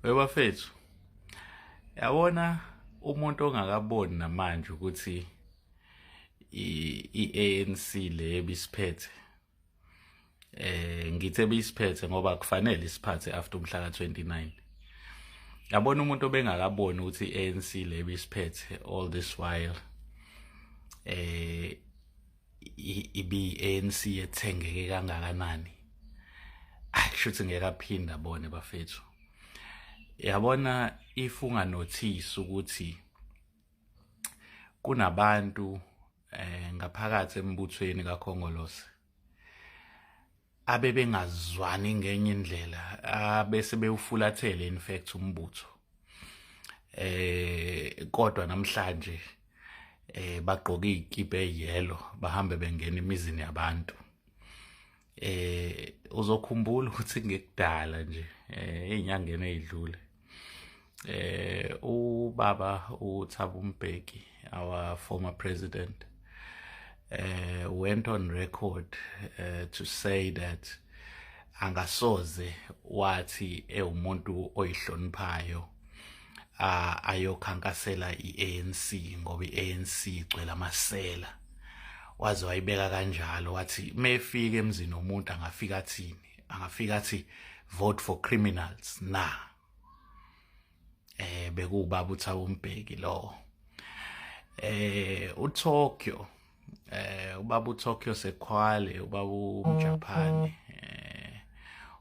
Webafethu, yabona umuntu ongakaboni namanje ukuthi i-ANC le ebisiphethe, ngithe beyisiphethe ngoba kufanele isiphathe after umhla ka-29. Yabona umuntu obengakaboni ukuthi i-ANC le ebisiphethe all this while ibi-ANC ethengeke kangakanani, akusho ngeke aphinde abone bafethu. Yabona, if unganothisi ukuthi kunabantu ngaphakathi embuthweni kaKhongolose abebengazwani ngenye indlela, abese bewufulathele in fact umbutho, kodwa namhlanje bagqoka izikipa eziyellow, bahambe bengena emizini yabantu. Uzokhumbula ukuthi ngekudala nje, ezinyangeni ezidlule, ubaba uThabo Mbeki, our former president, went on record to say that angasoze wathi ewumuntu oyihloniphayo ayokhankasela iANC ngoba iANC igcwele amasela. Waze wayibeka kanjalo, wathi mefika emzini womuntu angafika athini? Angafika athi, "Vote for criminals na?" Bekuwubaba uThabo Mbeki lo. uTokyo, ubaba uTokyo Sexwale, ubaba umJapan,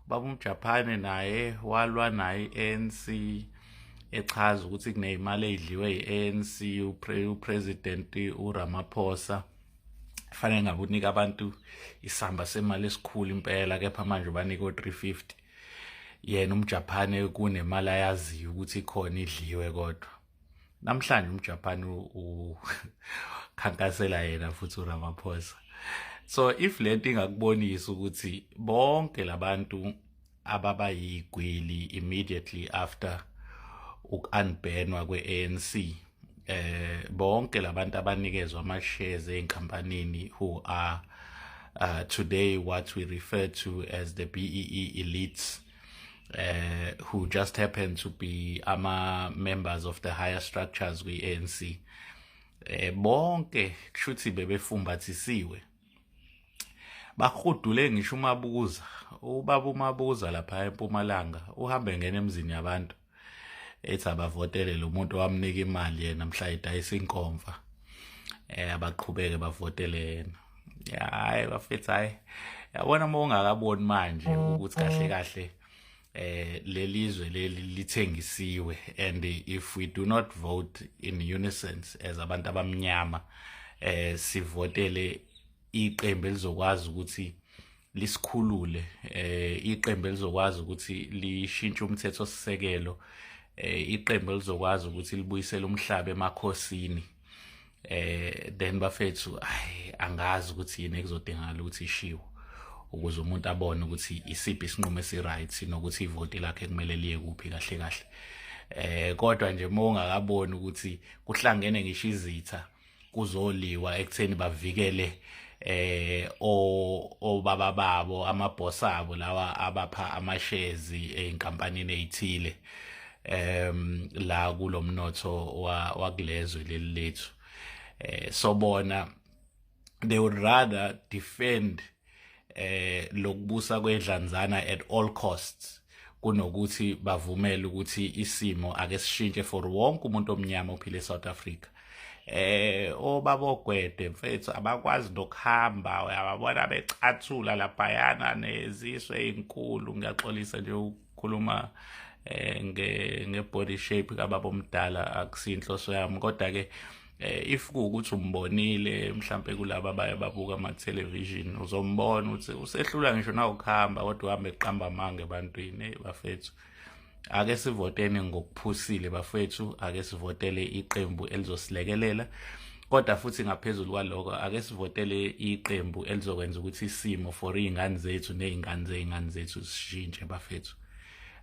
ubaba umJapan naye walwa naye iANC, echaza ukuthi kunezimali ezidliwe iANC, upresident uRamaphosa fanele ngabe unika abantu isamba semali esikhulu impela, kepha manje banika o350. Yena umJapan kunemali ayaziyo ukuthi ikhona idliwe, kodwa namhlanje umJapan ukhankasela yena futhi uRamaphosa. So if lento ingakubonisa ukuthi bonke labantu ababa yigwili immediately after uku-unbanwa kwe-ANC, bonke labantu abanikezwa ama-shares ey'nkampanini, who are today what we refer to as the BEE elites, who just happen to be ama members of the higher structures kwi-ANC, bonke kushuthi bebefumbathisiwe, bahudule ngisho uMabuza, ubaba uMabuza lapha eMpumalanga, uhambe ngena emzini yabantu ethi abavotele lo muntu owamnika imali yena mhla edayisa inkomfa, abaqhubeke bavotele yena. Hayi bafethu, hayi, yabona uma ungakaboni manje ukuthi kahle kahle lelizwe leli lithengisiwe, and if we do not vote in unison as abantu abamnyama, sivotele iqembu elizokwazi ukuthi lisikhulule, iqembu elizokwazi ukuthi lishintshe umthetho sisekelo, iqembu elizokwazi ukuthi libuyisele umhlaba emakhosini, then bafethu, ay, angazi ukuthi yini ekuzodingakala ukuthi ishiwo ukuze umuntu abone ukuthi isiphi isinqumo esi-right nokuthi ivoti lakhe kumele liye kuphi kahle kahle. Kodwa nje uma ungakaboni ukuthi kuhlangene ngisho izitha kuzoliwa ekutheni bavikele obaba babo, amabhosi abo lawa abapha amashares einkampanini ezithile la kulomnotho wakulezwe leli lethu, sobona they would rather defend lokubusa kwedlanzana at all costs kunokuthi bavumele ukuthi isimo ake sishintshe for wonke umuntu omnyama ophila eSouth Africa. Obaba oGwede mfethu abakwazi nokuhamba, uyababona becathula laphayana nezisu ezinkulu. Ngiyaxolisa nje ukukhuluma nge body shape kababa omdala, akusinhloso yami, kodwa ke if kuwukuthi umbonile mhlambe kulaba abaye babuka ama television, uzombona ukuthi usehlula ngisho na ukuhamba, kodwa uhamba eqamba amanga ebantwini. Hey bafethu, ake sivoteni ngokuphusile bafethu, ake sivotele iqembu elizosilekelela, kodwa futhi ngaphezulu kwaloko ake sivotele iqembu elizokwenza ukuthi isimo for izingane zethu nezingane zezingane zethu sishintshe bafethu.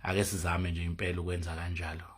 Ake sizame nje impela ukwenza kanjalo.